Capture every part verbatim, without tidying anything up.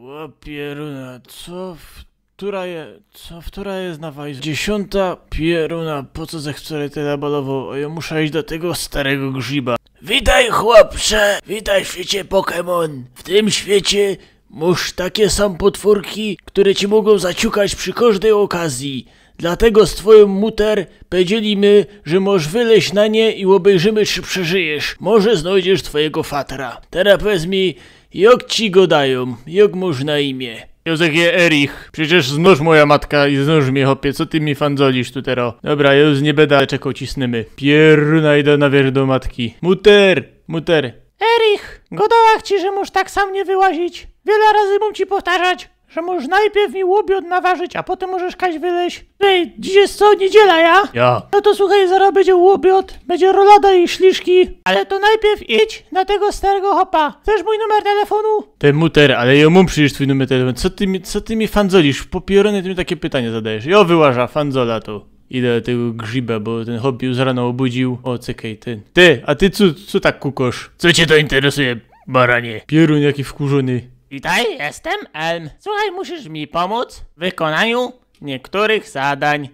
O pieruna, co w... Która je... Co, wtora je na wajs? Dziesiōnta? Pieruna, po co żech wczoraj tela balowoł? A jŏ musza iś do tego starego grzyba. Witaj, chłopcze! Witaj w świecie Pokémon! W tym świecie mōsz takie sam potworki, które ci mogōm zaciukać przi kożdej ôkazji. Dlatego z twojōm muter powiedzieli my, że możesz wyleźć na nie i ôbejrzymy, czy przeżyjesz. Może znojdziesz twojego fatra. Tera powiydz mi, jak ci godajōm, jak mōsz na imię? Jŏ żech je Erich. Przecież znŏsz moja matka i znŏsz mie, chopie. Co ty mi fandzolisz tu tero? Dobra, jŏ już niy bydã czekoł, cisnymy. Pieruna, idã na wierch do matki. Muter! Muter! Erich! Godała ci, że mōsz tak sam niy wyłazić. Wiela razy mōm ci powtarzać, że możesz najpierw mi ôbiod nawarzić, a potym możesz kaś wyleźć. Ej, dziś je co, niedziela, ja? Ja. No to słuchej, zarŏz bydzie ôbiod, bydzie rolada i śliszki. Ale to najpierw idź na tego starego chopa. Chcesz mōj numer telefōnu? Ty, muter, ale jŏ mōm przecież twōj numer telefōnu. Co ty mi, co ty mi fandzolisz? Popierony, ty mi takie pytanie zadajesz. Jŏ wyłażã, fandzola tu. Idã do tego grzyba, bo tyn chop już rano ôbudził. O, cekej, tyn. Ty, a ty co, co tak kukŏsz? Co cie to interesuje, baranie? Pierun jaki wkurzōny. Witaj, jestem Elm. Słuchaj, musisz mi pomōc w wykonaniu niektórych zadań.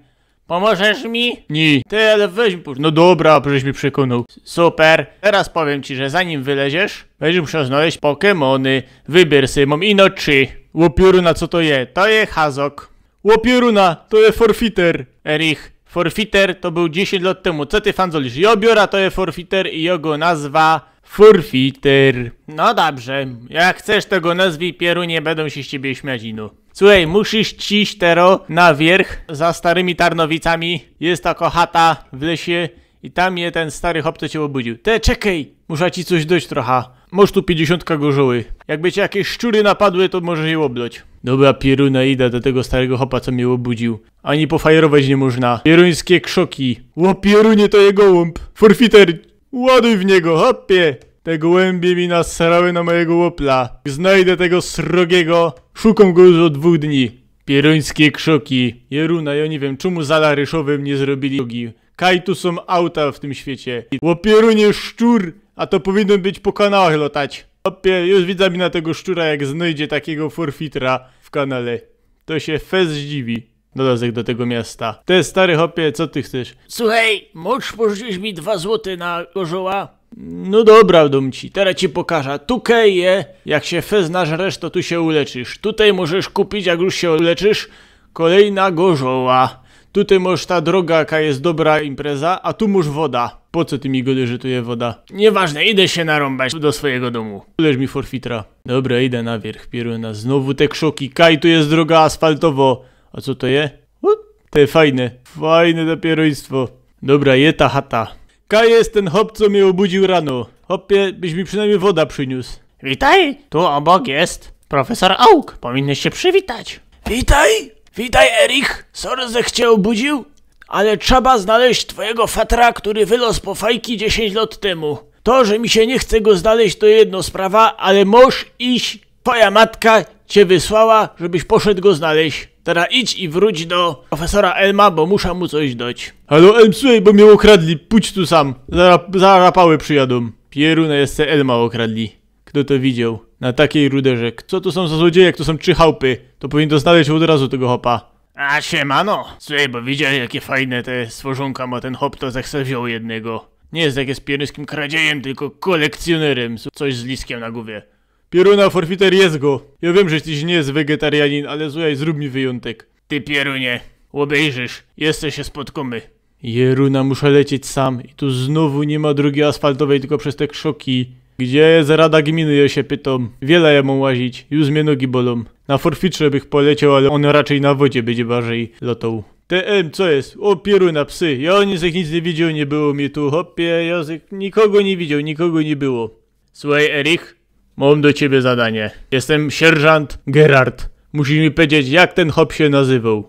Pomożesz mi? Ni. Ty, ale weź mi pō-, no dobra, żeś mi przekonōł. Super. Teraz powiym ci, że zanim wyleziesz, bydziesz musioł znojś Pokémony. Wybier sobie, mōm ino trzy. Ło pieruna, co to je? To je Hazok. Ło pieruna, to je Forfeiter. Erich, Forfeiter to bōł dziesiyńć lot tymu. Co ty fandzolisz? Jŏ biorã, to je Forfeiter i jŏ go nazwã Forfeiter. No dobrze, jak chcesz, to go nazwij, pierunie, bydōm sie z ciebie śmiać ino. Słuchej, musisz iś tero na wierch za starymi Tarnowicami. Je takŏ chata w lesie i tam je tyn stary chop, co cie ôbudził. Te, czekej! Muszã ci coś doć trocha. Mŏsz tu piyńćdziesiōntka gorzoły. Jakby cie jakeś szczury napadły, to możesz je ôbloć. Dobra, pieruna, idã do tego starego chopa, co mie ôbudził. Ani pofajerować niy można. Pieruńskie krzoki. Ło pierunie, to je gołōmb. Forfeiter! Ładuj w niego, chopie! Te gołębie mi nasrały na mojego łopla. Znajdę tego srogiego. Szukōm go już ôd dwōch dni. Pieruńskie krzoki. Jeruna, jŏ niy wiym, czymu za Laryszowym niy zrobiyli drogi. Kaj tu sōm auta w tym świecie? Ło pierunie, szczur! A to powinno być po kanałach lotać. Chopie, już widzã mi na tego szczura, jak znojdzie takigo Forfeitera w kanale. To sie fest zdziwi. Dolazek do tego miasta. Ty, stary chopie, co ty chcesz? Słuchej, mōsz pożyczyć mi dwa złote na gorzoła? No dobra, dōm ci, tera ci pokażã. Tukej je, jak sie fest nażresz, to tu sie uleczysz. Tutaj możesz kupić, jak już sie uleczysz, kolejna gorzoła. Tutaj mŏsz ta droga, jaka je dobra impreza, a tu mōsz woda. Po co ty mi godysz, że tu je woda? Nieważne, idã sie narōmbać do swojego dōmu. Ulecz mi Forfeitera. Dobra, idã na wierch, pieruna. Znowu te krzoki. Kaj, tu je droga asfaltowo. A co to je? Łup. Te, fajne. Fajne to pieruństwo. Dobra, je ta chata. Kaj je tyn chop, co mie ôbudził rano? Chopie, byś mi przinojmnij woda prziniōs. Witaj, tu ôbok je profesor Oak. Powinnyś sie przywitać. Witaj, witaj, Erich. Sorry, żech cie ôbudził, ale trzeba znojś twojego fatra, kery wyloz po fajki dziesiyńć lot tymu. To, że mi sie niy chce go znojś, to jedna sprawa, ale mŏsz iś. Twoja matka cie wysłała, żebyś poszoł go znojś. Tera idź i wrōć do profesora Elma, bo muszã mu coś doć. Halo, Elm, słuchej, bo mie ôkradli, pōdź tu sam. Zara, zara pały przijadōm. Pieruna, jeszcze Elma ôkradli. Kto to widzioł? Na takij ruderze. Co to sōm za złodzieje, jak to sōm trzi chałpy? To powinien to znojś ôd razu tego chopa. A siemano. Słuchej, bo widzisz, jakie fajne te stworzōnka mŏ tyn chop, to żech se wziōn jednego. Niy je jakiś pieruńskim kradziejym, tylko kolekcjōnerym. Coś z liskiem na gowie. Pieruna, Forfeiter, jedz go. Jŏ wiym, że tyś niy je wegetarianin, ale słuchej, zrōb mi wyjōntek. Ty pierunie, ôbejrzysz, jeszcze sie spotkōmy. Jeruna, muszã lecieć sam. I tu znowu niy ma drogi asfaltowej, tylko przez te krzoki. Gdzie je rada gminy, jŏ sie pytōm. Wiela jŏ mōm łazić, już mie nogi bolōm. Na Forfeiterze bych polecioł, ale ôn raczyj na wodzie bydzie barżyj lotoł. Te, em, co je? O pieruna, psy. Jŏ nic, nic niy widzioł, niy było mie tu, chopie, jŏ nikogo niy widzioł, nikogo niy było. Słuchej, Erich, mōm do ciebie zadanie. Jestym sierżant Gerard. Musisz mi powiedzieć, jak tyn chop sie nazywoł.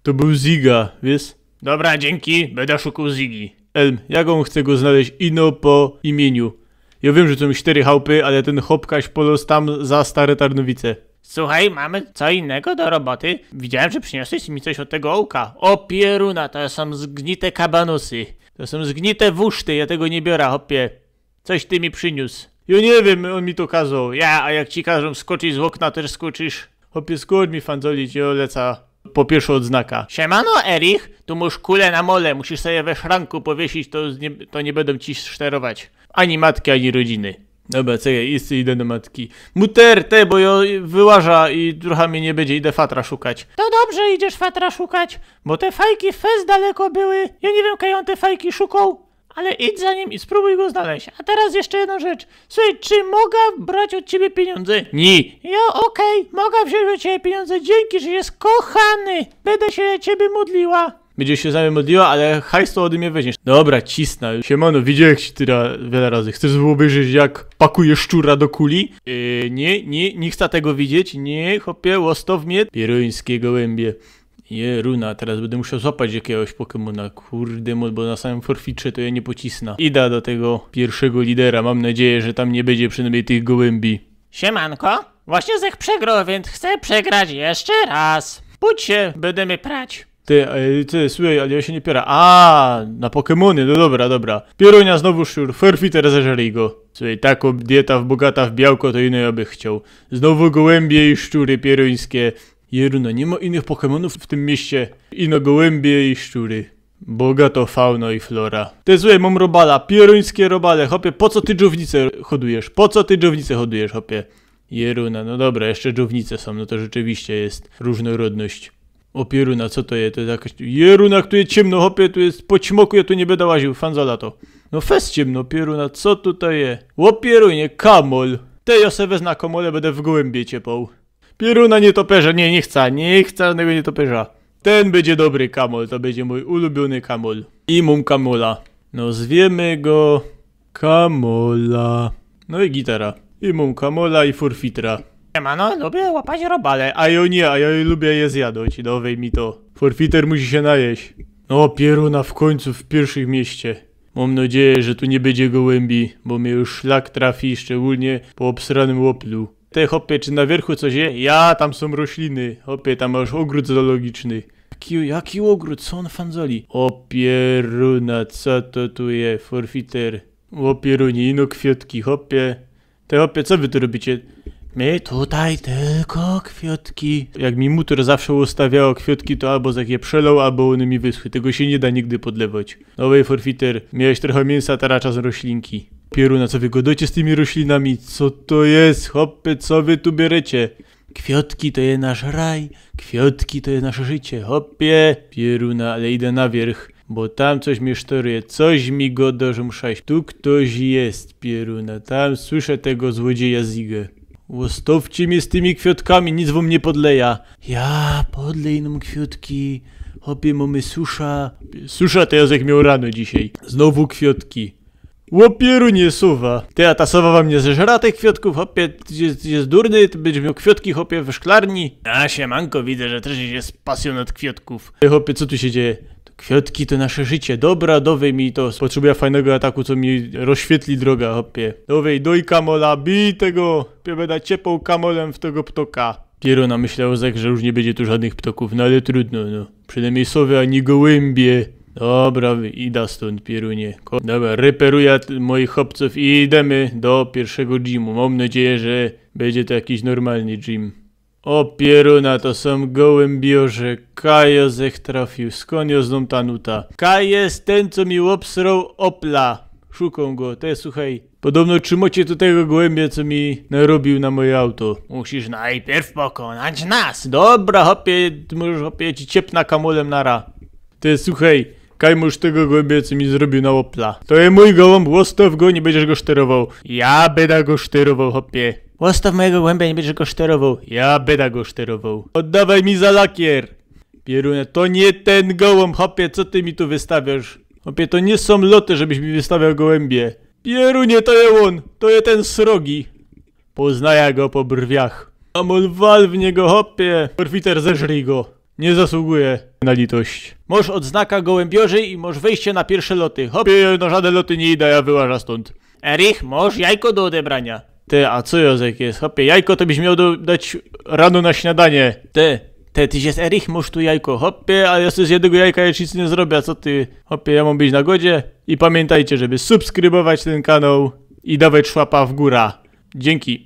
To bōł Ziga, wiysz? Dobra, dziynki, bydã szukoł Zigi. Elm, jak ôn chce go znojś ino po imiyniu? Jŏ wiym, że to sōm sztyry chałpy, ale tyn chop kaś poloz tam za Stare Tarnowice. Słuchej, mōmy co innego do roboty. Widziałem, że prziniosłeś mi coś ôd tego Oaka. O pieruna, to sōm zgnite kabanosy. To sōm zgnite wuszty, jŏ tego niy biorã, chopie. Coś ty mi prziniōs. Jŏ niy wiym, ôn mi to kazoł. Ja, a jak ci kazoł skoczyć z ôkna, to tyż skoczysz? Chopie, skocz mi, fanzoli, jŏ leca po piyrszõ ôdznakã. Siemano, Erich, tu mŏsz kule na mole, musisz se je we szranku powiysić, to niy, to niy bydōm ci szterować. Ani matki, ani rodziny. Dobra, czekej, jeszcze idzie do matki. Mutter, te, bo jŏ wyłażã i trocha mie niy bydzie, idzie fatra szukać. To dobrze, idziesz fatra szukać, bo te fajki fest daleko były. Jŏ niy wiym, kaj ôn te fajki szukoł, ale idź za nim i sprōbuj go znaleźć. A teroz jeszcze jedna rzecz. Słuchej, czy moga brać ôd ciebie piniōndze? Niy. Jo, ôkej, moga wziōńć ôd ciebie piniōndze. Dziynki, że jes kochany. Bydã sie ôd ciebie modliła. Bydziesz sie za mie modliła, ale hajs to ôde mie weźmiesz. Dobra, cisnã. Siemano, widziałeś, jak ci tera wiela razy. Chcesz ôbejrzeć, jak pakujesz szczura do kuli? Yy, niy, niy, niy chcã tego widzieć. Niy, chopie, ôstow mie. Pierōńskie gołębie. Jeruna, teroz bydã musioł złapać jakigoś Pokemona. Kurde, mo-, bo na samym forfitrze to jŏ niy pocisnã. Idã do tego piyrszego lidera. Mōm nadzieja, że tam niy bydzie przinajmnij tych gołymbi. Siemanko, właśnie żech przegroł, wiync chcę przegrać jeszcze rŏz. Pōdź sie, bydymy prać. Ty, e, ty, słuchej, ale jŏ sie niy piera. A, na Pokemony, no dobra, dobra. Pierōnia, znowu szczur, forfiter, zeżryj go. Słuchej, takõ dieta w, bogata w białko, to ino jŏ bych chcioł. Znowu gołębie i szczury pierōńskie. Jeruna, niy ma innych Pokemonōw w tym mieście. Ino gołębie i szczury. Bogato fauna i flora. Ty, słuchej, mōm robala, pierōńskie robale, chopie, po co ty dżownice hodujesz? Po co ty dżownice hodujesz, chopie? Jeruna, no dobra, jeszcze dżownice sōm, no to rzeczywiście jest różnorodność. O pieruna, co to je? To jest jakaś... Jeruna, tu jest ciemno, chopie, tu jest po ćmoku, ja tu nie będę łaził, fanzola to. No fest ciemno, pieruna, co tutaj je? O pierunie, kamol. Te, ja se wezmę kamole, będę w gołębie ciepał. Pieruna, nietoperze, nie, nie chcę, nie chcę żadnego nietoperza. Ten będzie dobry kamol, to będzie mój ulubiony kamol. I mōm kamola. No zwiemy go Kamola. No i gitara. I mōm kamola i forfitra. Siemano, lubię łapać robale. A jo nie, a jo lubię je zjadać. Dowij mi to. Forfiter musi się najeść. No pieruna, w końcu w pierwszym mieście. Mam nadzieję, że tu nie będzie gołębi, bo mnie już szlak trafi, szczególnie po obsranym Oplu. Ty, chopie, czy na wierzchu coś je? Ja, tam są rośliny. Chopie, tam masz ogród zoologiczny. Jaki, jaki ogród? Co on fanzoli? O pieruna, co to tu je? Forfiter. O pierunie, ino kwiotki, chopie. Ty, chopie, co wy tu robicie? My tutaj tylko kwiotki. Jak mi mutor zawsze ustawiało kwiotki, to albo jak je przelał, albo one mi wyschły. Tego się nie da nigdy podlewać. No wej, forfiter, miałeś trochę mięsa, teraz czas roślinki. Pieruna, co wy gadacie z tymi roślinami? Co to jest, chopie, co wy tu bierzecie? Kwiotki to je nasz raj, kwiotki to je nasze życie, chopie. Pieruna, ale idę na wierzch, bo tam coś mnie sztoruje, coś mi gada, że muszę iść. Tu ktoś jest, pieruna, tam słyszę tego złodzieja Zigę. Ostawcie mnie z tymi kwiatkami, nic wam nie podleja. Ja, podlej nam kwiatki, chopie, mamy susza. Susza to ja jak miał rano dzisiaj. Znowu kwiatki. O pierunie, sowa. Ty, a ta sowa wam nie zeżra tych kwiatków, chopie? Ty jest, ty jest durny, ty będziesz miał kwiatki, chopie, we szklarni. A siemanko, widzę, że też jest pasjonat kwiatków. Ty, chopie, co tu się dzieje? To kwiatki to nasze życie. Dobra, dowej mi to. Potrzebuję fajnego ataku, co mi rozświetli drogę, chopie. Dowej, doj kamola, bij tego. Chopie, będę ciepał kamolem w tego ptoka. Pieruna, myślał, że już nie będzie tu żadnych ptoków, no ale trudno, no. Przynajmniej sowy ani gołębie. Dobra, ida stąd, pierunie. Ko-, dobra, reperuję t-, moich chłopców i idziemy do pierwszego gymu. Mam nadzieję, że będzie to jakiś normalny gym. O pieruna, to są gołębiorze. Kaj jo żech trafił. Skąd jo znōm ta nuta? Kaj jest ten, co mi obsrał Opla? Szukam go. Ty, słuchaj. Podobno trzymacie tu tego gołębia, co mi narobił na moje auto. Musisz najpierw pokonać nas. Dobra, chopie, ty możesz, chopie, ci ciepna kamolem nara. Ty, słuchaj, kaj masz tego gołębia, co mi zrobił na Opla? To jest mój gołąb, ôstaw go, nie będziesz go szterował. Ja będę go szterował, chopie. Ôstaw mojego gołębia, nie będziesz go szterował. Ja będę go szterował. Oddawaj mi za lakier. Pierunie, to nie ten gołąb, chopie, co ty mi tu wystawiasz? Chopie, to nie są loty, żebyś mi wystawiał gołębie. Pierunie, to je on, to je ten srogi. Poznaję go po brwiach. Kamol, wal w niego, chopie. Forfiter, zeżryj go. Nie zasługuje na litość. Masz odznaka gołębiorzyj i masz wejście na pierwsze loty. Chopie, na żadne loty nie idę, ja wyłażę stąd. Erich, masz jajko do odebrania. Ty, a co jajko jest, chopie? Jajko to byś miał do, dać rano na śniadanie. Ty, ty, ty jest Erich, masz tu jajko. Chopie, ale ja z jednego jajka już nic nie zrobię, co ty? Chopie, ja mam być na godzie. I pamiętajcie, żeby subskrybować ten kanał. I dawaj szłapa w gōra. Dzięki.